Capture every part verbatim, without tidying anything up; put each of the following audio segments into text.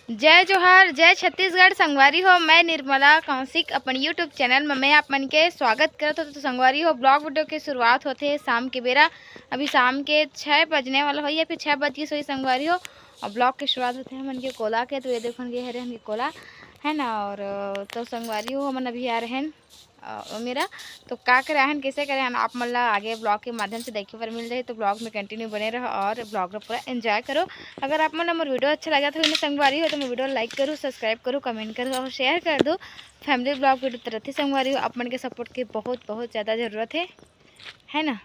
जय जोहार, जय छत्तीसगढ़। संगवारी हो, मैं निर्मला कौशिक अपन YouTube चैनल में मैं आप मन के स्वागत करत हों। तो संगवारी हो, ब्लॉग वीडियो के शुरुआत होथे शाम के बेरा। अभी शाम के छः बजने वाला होही या फिर छः बज के सोई संगवारी हो। और ब्लॉग के शुरुआत होथे हमन के कोला के। तो ये देखो, ये हरे हमन के कोला, है ना। और, अ, तो संगवारी हो, हमन अभी आ रहे हैं अ, मेरा तो का करे आहन, कैसे करे आहन, आप मन ला आगे ब्लॉग के माध्यम से देखे बर मिल जाही। तो ब्लॉग में कंटिन्यू बने रहो और ब्लॉग ला पूरा एंजॉय करो। अगर आप मन ला मोर वीडियो अच्छा लगत होही ना संगवारी हो, तो मोर वीडियो लाइक करो, सब्सक्राइब करो, कमेंट करो और शेयर कर दो। फैमिली ब्लॉग वीडियो तरह ही संगवारी हो, आप मन के सपोर्ट के बहुत बहुत ज़्यादा ज़रूरत है, है ना।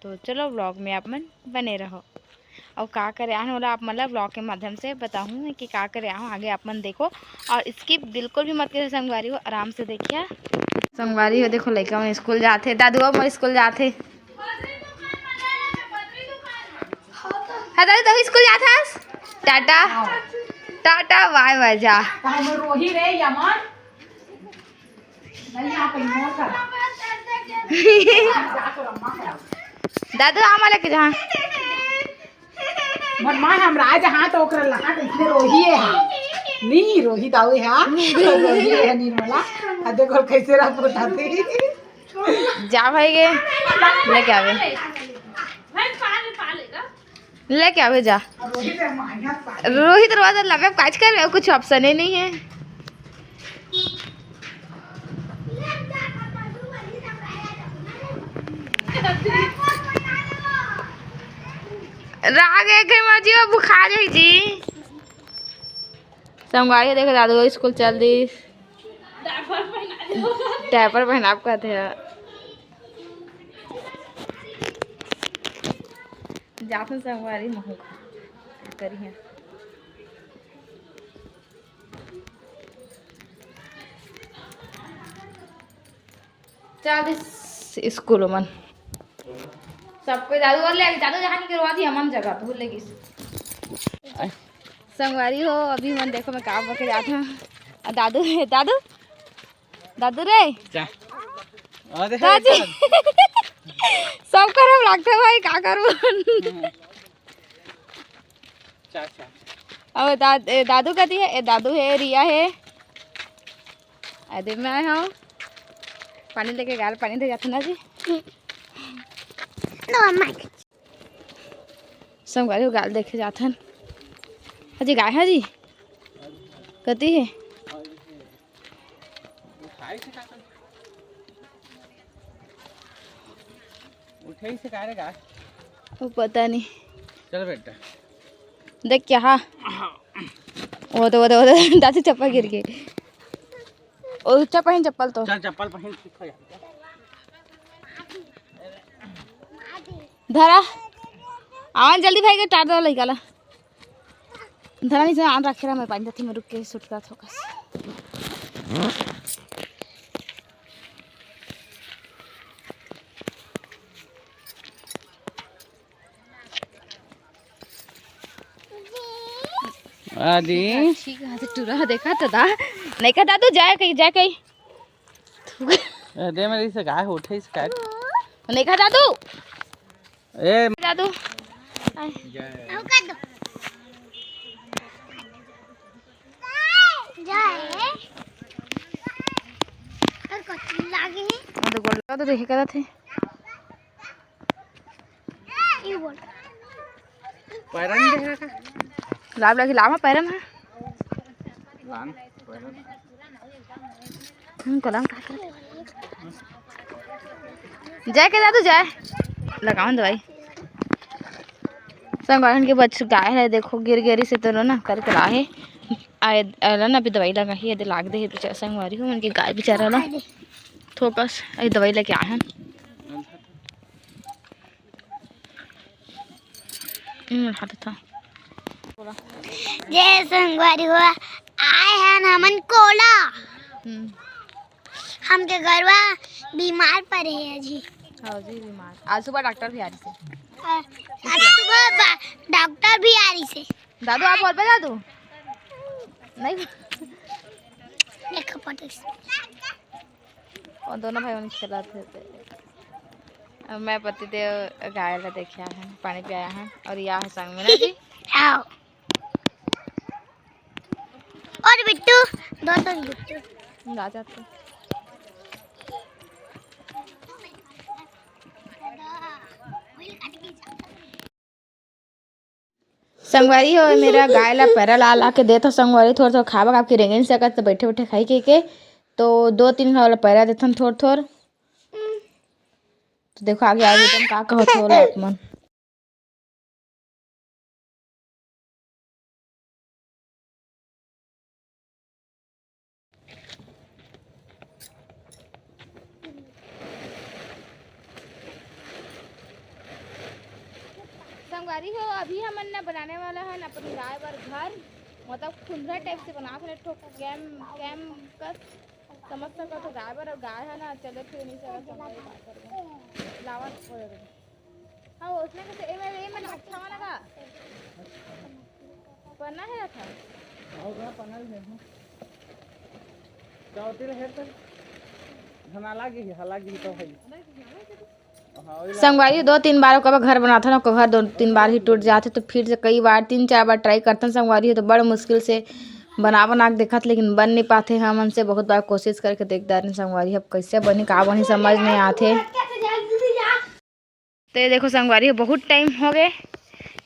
तो चलो, ब्लॉग में आप मन बने रहो। और का करे आहन, ओला आप मन ला ब्लॉग के माध्यम से बताहूँ कि का करे आहूँ, आगे आप मन देखो और स्किप बिल्कुल भी मत करो संगवारी हो, आराम से देखिए। संगवारी हो, देखो, लइका मन स्कूल जाथे, दादू अब मोर स्कूल जाथे। हाँ दादू, तू स्कूल जाथस? टाटा, टाटा, बाय बाय, जा। हमर रोही रे यमन। नहीं, यहाँ पे इग्नोर कर। दादू, आ मला के जहाँ। मन मान हम राज हाँ तो ओकरा लगा कैसे रोही है। नहीं, रोही दाऊ है, हाँ। रोही है निर्मला। आ देखो कैसे रात बताती। जा भाई गे, लेके आवे। लेके आवे जा। रोहित रोज लबे काज कर, कुछ ऑप्शन ही नहीं है। राग एक है मर्जी, वो बुखार है जी। संगवारी देखो, दादू स्कूल चल दी। डायपर पहनाब कहते हैं। जाथन संगवारी महू करिया। चल दिस स्कूल मन। सबको दादू बर ले आगे, दादू जहाँ निकलवा दी हमन जगह तो भूल लगी। संगवारी हो, अभी मन देखो मैं काम करके जात हूँ। आ दादू, दादू, दादू रे। जा। अरे दादी। सब करब लागथे भाई, का करूँ? चा, चा। अब दा-, ए, दादू कती है, ए, दादू है, रिया है, अदे मैं हूँ। पानी लेके गाल पानी दे जाते ना जी। लो, अम्मा। संगवारी हो गाल देखे जाथन। अजी गाय है जी? कती है? उठे से का रे गाय? वो पता नहीं। चल बेटा। देख क्या हा? वो तो, वो तो, वो तो, दादी चप्पल गिर गई। ओ, चप्पल पहन, चप्पल तो। चल, चप्पल पहन, ठीक हो जा। धरा। आवन जल्दी भाई के टार दो लइका ला। धरा नहीं से आन रखे रहा, मैं पानी देती, मैं रुक के शूट करत होकस। आदि। ठीक है, तो टूरा देखा तो दा। नहीं कहा दादू, जाए कहीं, जाए कहीं। ए, दे मेरी से गाय उठे इस गाय। नहीं कहा दादू। ए। दादू। आए। जाए। जाए। और कुछ लागे। वो तो गोड़ लगा तो देखे करा थे। पैरन दे है का? लाभ लगी, लाभ पैरन है। लान, पैरन। हम कलम काट ले। जाए के दादू जाए। लगाओ दवाई। संगवारी के बच गाय है, देखो गिर गेरी से तो ना करके लाहे। आए, आए ना अभी दवाई लगा ही, यदि लाग दे तो संगवारी हो, उनकी गाय बेचारा ना थोकस, अभी दवाई लेके आए हैं। हम्म, हाथ था। जय संगवारी हो, आए हैं हमन कोला। हम्म। हमके गरवा बीमार पड़े है जी। हाँ जी, बीमार। आज सुबह डॉक्टर भी आ रही से। हाँ, आज सुबह बा-, डॉक्टर भी आ रही से। दादू, आप बोल पे दादू? नहीं। देखो पटक से। और दोनों भाई उन्हें खिलाते थे। अब मैं पति देव गाय ला देखे आए हैं, पानी पियाए हैं और या है संग में ना जी। आओ। और बिट्टू, दो तो बिट्टू। राजा तो। संगवारी हो, मेरा गाय ला पैरा ला ला के देत हो संगवारी, थोर थोर खावा, आपकी रेंगे नहीं सकत, तो बैठे बैठे खाई के, के। तो दो तीन घाव ला पैरा देथन थोर थोर। तो देखो आगे आगे तुम का कहो थोर आप मन। संगवारी हो, अभी हमन न बनाने वाला हन अपन गाय बर घर, मतलब खुंदरा टाइप से बनात हन, एक ठो कैम, कैम कस समझ सकत हो, गाय बर। और गाय है ना, चले फिर नहीं सकत, संगवारी का करबो, लावत हो। हाँ, उसने कैसे, ए, मैं, ए, मैं अच्छा वाला का पन्ना है था। और का पन्ना भी है। चौथी ले है तो हना लागी, हला गी तो है। हाँ, वही ला। संगवारी दो तीन बार ओकर घर बनाथन, ओकर घर दो तीन बार ही टूट जाथे, तो फिर से कई बार, तीन चार बार ट्राई करथन संगवारी, तो बड़ मुश्किल से बना बना के देखत, लेकिन बन नहीं पाथे। हमन से बहुत बार कोशिश करके देख डारेन संगवारी, अब कैसे बनी का बनी समझ नहीं आथे। तो ये देखो संगवारी हो, बहुत टाइम हो गए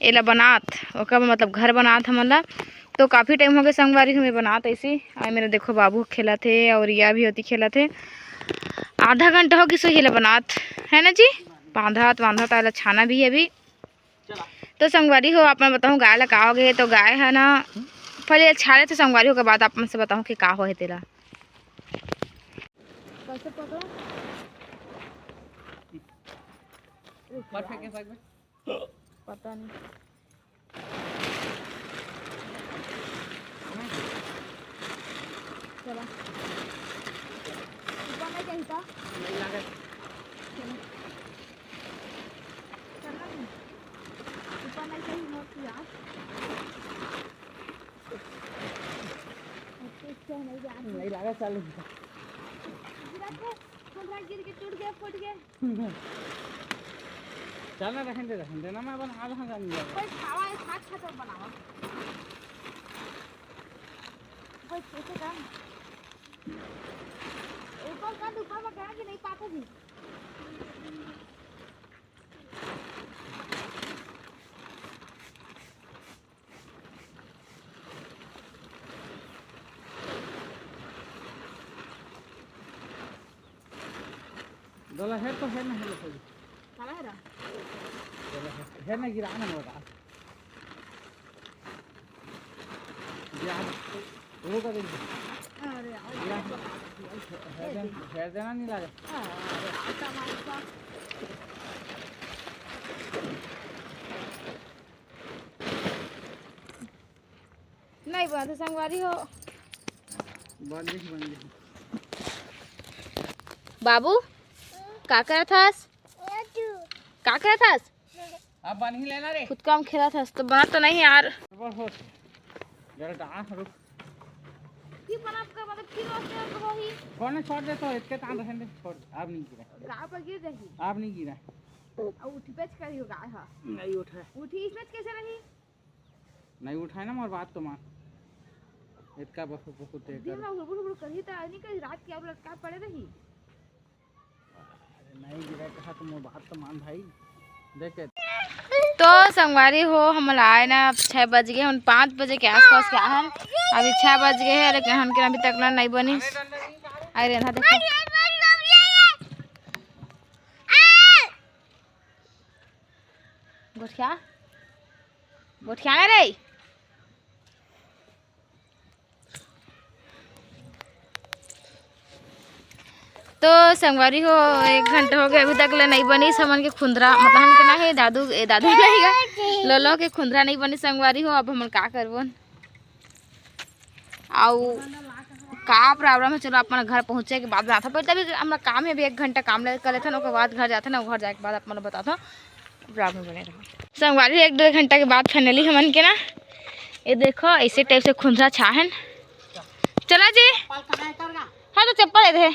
एला बनात, ओकर मतलब घर बनात हमन ला। तो काफ़ी टाइम हो गए संगवारी हो, मैं बनात ऐसी। और मेरा देखो बाबू खेलत हे और रिया भी होती खेलत हे। आधा घंटा हो गइस एला बनात, है ना जी? बांधत बांधत आला छाना भी है अभी। तो संगवारी हो, आप मन बताऊँ गाय ला का हो गए, तो गाय है ना पहले छाले थे संगवारी हो, के बाद आप मन से बताऊँ कि का हो है तेला। कैसे पकड़ा? ऊपर फेंके साइड में। पता नहीं। चला। ऊपर नहीं कहीं था? नहीं लगा। चला। चला नहीं। ऊपर नहीं कहीं मत यार। अच्छा, अच्छा, नहीं जा। नहीं लगा, चल। गिरा के, हमरा गिर के टूट गया, फूट गया। चल ना, रहन दे, रहन दे ना, मैं बना रहा हूँ, जान लिया। कोई खावा है, खात खात बनावा। कोई कैसे काम? ऊपर का, ऊपर में कहा कि नहीं पाता जी। दोला है तो है ना, है ना, है। काला है रा? दोला है, है ना, गिरा ना होगा। यार, वो का दिन। अरे, यार, गिरा। है देना, है देना नहीं लगा। अरे, आता मार का। नहीं बनत हे संगवारी हो। बन जाही, बन जाही। बाबू, का करत हस? का करत हस? अब बन ही लेना रे। खुद काम खेलत हस तो बनत तो नहीं यार। बस हो। जरा डांस रुक। फिर बना आपका मतलब फिर वास्ते होही। कौन छोड़ दे तो इसके तान रहने दे, छोड़ दे। आप नहीं गिरा। गाय पर गिर जाही। आप नहीं गिरा। अब उठबेच करियो गाय हा। नहीं उठे। उठी इसमें कैसे रही? नहीं उठाए ना, मोर बात तो मान। इतका बहुत, बहुत देर दिन कर। में हुड़बुड़ हुड़बुड़ करही त आदमी के रात के और लटका पड़े रही। अरे नहीं गिरा कहा तो मोर बात तो मान भाई। देख के। तो संगवारी हो, हमन आए ना, अब छः बज गए, हम पाँच बजे के आसपास के आए हन। अभी छः बज गए हैं, लेकिन हमन के अभी तक ना नहीं बनी। अरे ना देखो। गोठिया, गोठिया ना रे। तो संगवारी हो, एक घंटा हो गया, अभी तक ले नहीं बनी हमन के खुंदरा, मतलब हमन के ना हे दादू, ए दादू नहीं गा, लोलो के खुंदरा नहीं बनी संगवारी हो। अब हमन का करबो? अउ का प्रॉब्लम है, चलो अपन घर पहुँचे के बाद बताथन। पर तभी हमरा काम है, अभी एक घंटा काम ले कर लेथन, ओकर बाद घर जाथन, घर जाए के बाद अपन बताथन। ब्लॉग में बने रहो। संगवारी, एक दो घंटा के बाद finally हमन के ना, ये देखो, ऐसे टाइप से खुंदरा छाहन। चला जी। हाँ, तो चप्पल दे दे।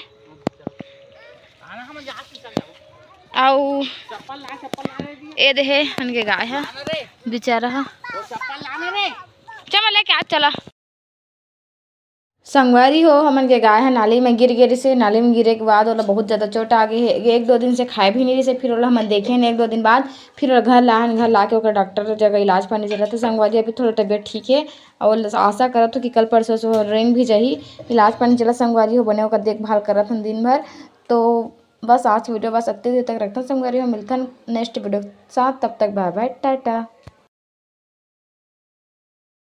अउ ये दे हे, हमन के गाय है, बेचारा है। चल, मैं लेके आ, चला। संगवारी हो, हमन के गाय ह नाली में गिर गे रिहिसे। नाली में गिरे के बाद ओला बहुत ज्यादा चोट आ गे हे। एक दो दिन से खाए भी नहीं रिहिसे। फिर ओला हमन देखे हन एक दो दिन बाद, फिर ओला घर लाहन। घर लाके ओकर डॉक्टर जगह इलाज पानी चलत हे संगवारी। अभी थोड़ा तबीयत ठीक हे और आशा करत हो कि कल परसों से रेंग भी जाही। इलाज पानी चलत संगवारी हो, बने ओकर देखभाल करत हन दिन भर। तो बस आज की वीडियो बस अतके देर तक रखथन संगवारी हो, मिलथन नेक्स्ट वीडियो के साथ। तब तक बाय बाय, टाटा।